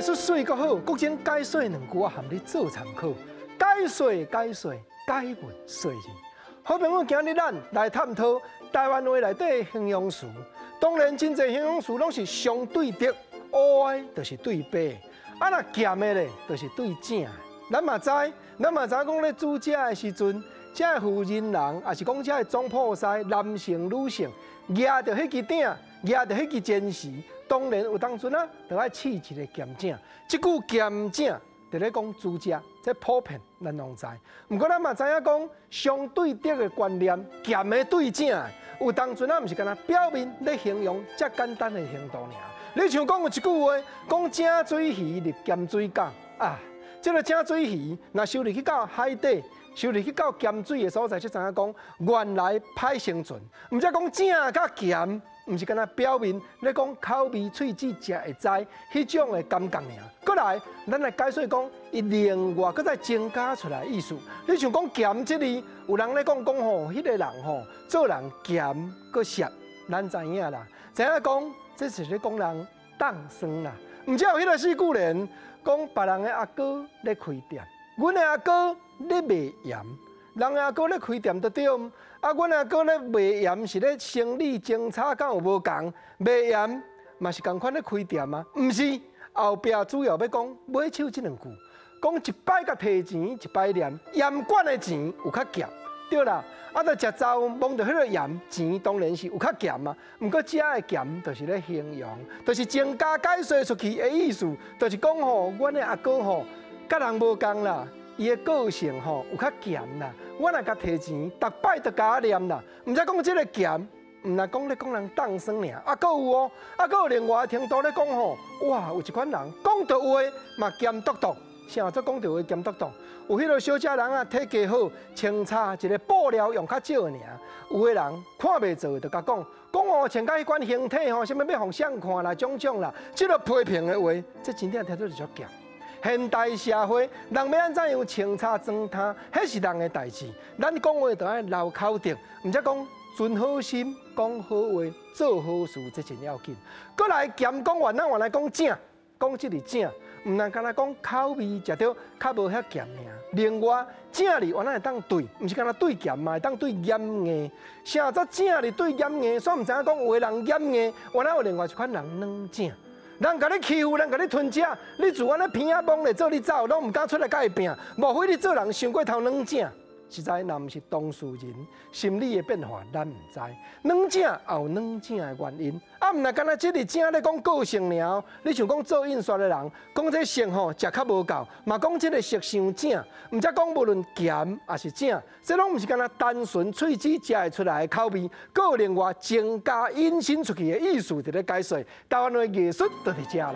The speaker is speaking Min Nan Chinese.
術媠閣好，國珍解說兩句，我含你做參考。解說解說，解問說人。好朋友，今日咱來探討台灣話內底的形容詞。當然，真濟形容詞攏是相對的，烏的，就是對白；啊，若鹹的咧，就是對正。咱嘛知，咱嘛知講咧煮食的時陣，這个婦人人，抑是講這个總鋪師，男性、女性，蜈著彼支鼎，蜈著彼支煎匙，當然有當陣啊，著愛試一个鹹正。這句鹹正，佇咧講煮食，這普遍咱攏知。毋過咱嘛知影講相對的的觀念，鹹的對正的，有當陣啊，毋是干焦表面咧形容遮簡單的程度爾。你像講有一句話，講井水魚入鹹水港啊，這个井水魚若收入去到海底，收入去到鹹水的所在，才知影講原來歹生存。毋才講正佮鹹，毋是干焦表面咧講口味、喙齒食會知彼種的感覺爾。閣來，咱來解說講，伊另外閣再增加出來意思。你像講鹹這字，有人咧講講吼，彼个人吼做人鹹閣澀，咱知影啦。知影講，這是咧講人凍酸啦。毋才有彼个四句聯，講別人的阿哥咧開店，阮的阿哥咧賣鹽。人阿哥咧開店就對，啊，阮阿哥咧賣鹽是咧生理精彩，敢有無仝？賣鹽嘛是仝款咧開店啊？毋是，後壁主要欲講尾手這兩句，講一擺共提錢，一擺念鹽罐的錢有較鹹，對啦。啊，著食灶摸著彼个鹽，錢當然是有較鹹啊。毋過這个鹹就是咧形容，就是增加解說出去的意思，就是講吼，阮的阿哥吼，佮人無仝啦。伊的個性吼有較鹹啦，我若共提錢，逐擺都共我念啦。毋才講這个鹹，毋若講咧講人凍酸爾。啊，閣有哦，啊，閣有另外程度咧講吼，哇，有一款人講著話嘛鹹篤篤，啥做講著話鹹篤篤？有彼个小姐人啊，體格好，穿插一个布料用較少爾。有的人看袂做，就共講講哦，穿甲彼款形體吼，啥物欲予誰看啦，種種啦，這个批評的話，這真正聽做是足鹹。現代社會，人欲按怎樣穿插裝呔，彼是人的代誌。咱講話著愛留口德，毋才講存好心、講好話、做好事，這真要緊。閣來鹹講完，咱原來講正，講這个正，毋但干焦講口味食著較無遐鹹爾。另外，正字原來會當對，毋是干焦對鹹嘛，會當對軟硬。啥做正字對軟硬？煞毋知影講有的人軟硬，原來有另外一款人軟正。人共你欺負，人共你吞食，你自按呢鼻仔摸咧做你走，攏毋敢出來共伊拚。莫非你做人傷過頭軟正？實在若毋是當事人心理的變化，咱毋知。軟正也有軟正的原因，啊，毋若干焦這个正咧講個性爾。你像講做印刷的人，講這色吼食較無夠，嘛講這个色傷正，毋才講無論鹹抑是正，這攏毋是干焦單純喙齒食會出來的口味，閣有另外增加引申出去的意思，佇咧解說。台灣的藝術就佇遮啦。